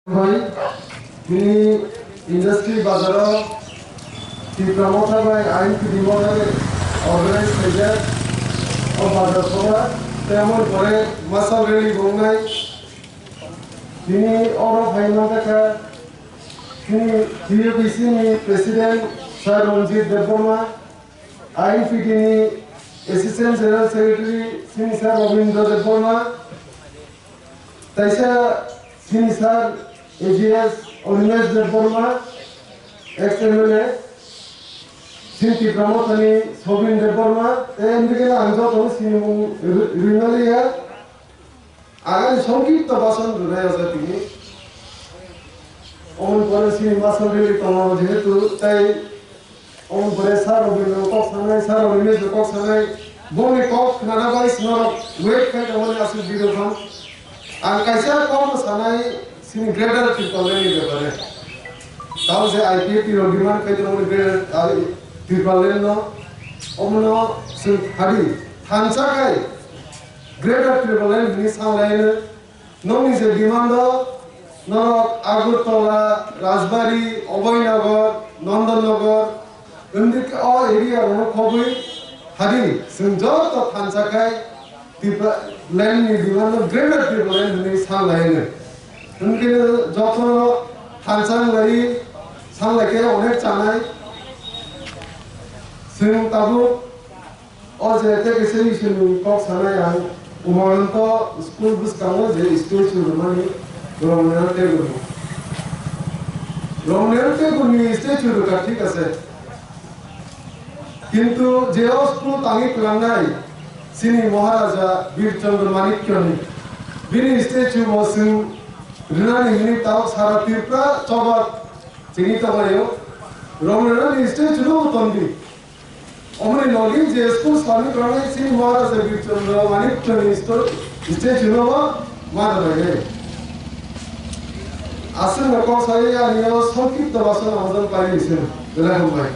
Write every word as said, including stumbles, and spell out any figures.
Bai, tini industry bazaro Tipra Motha bai I N P T Motha bai organize khaijak o bazar sobha, tei aboni pore masa rally bo wngnai. Tini oro phai mankha kha tini T U P C ni president Sir Ranjit Debbarma, I N P T ni assistant general secretary tini Sir Rabindra Debbarma, Taisa sini sir A G S Animesh Debbarma, ex M L A, sini Tipra Mothani Sobin Debbarma, tei indikhe ang joto sini mung ri-, rinaliya. Agani songkipto bason rwnai o jatini. Omon pore sini masal rili tongo jehetu tei Omo pore sir rok bai kok sanai, sir rok ni message kok sanai, boni kok khnana bai sino rok wait khai tongmani aswk video khan. Ang kaisa kok no sanai, sini Greater Tipraland ni bepare. Tao je I P F T rok demand khai tongmani Greater, ah, Tipraland no, omo no sing hadi, thansa khai Greater Tipraland ni sanglai no, Nokni je demand o norok Agartala, Rajbari, Abhainagar, Nandanagar, wngdi o area rokno khobwi hadi chwng joto thansa khai Tipraland ni demand no Greater Tipraland hwnwi san lai hwno. Hwnkhe joto thansa wng lai, san lai khe onek chanai. Chwng tabuk O je tei kisa isini kok sanai ang, Umayanto school bwskango je statue rwmani Rabindranath Tagore. Rabindranath Tagore ni statue rwkha, thik ase. Kintu je o school tangwi kwlangnai chini Maharaja Bir Chandra Manikya ni, bini statue bo chwng rwnani hwnwi tao sara Tripura choba chini tonglaio. Rabindranath ni statue no tongdi. Omoni logi je school sami kwrwngwi chini Maharaja Bir Chandra Manikya ni sto-, statue no ma rwlainai. Aswk no kok sai ani o songkipto bason amjak pai ni sino. Belai hambai.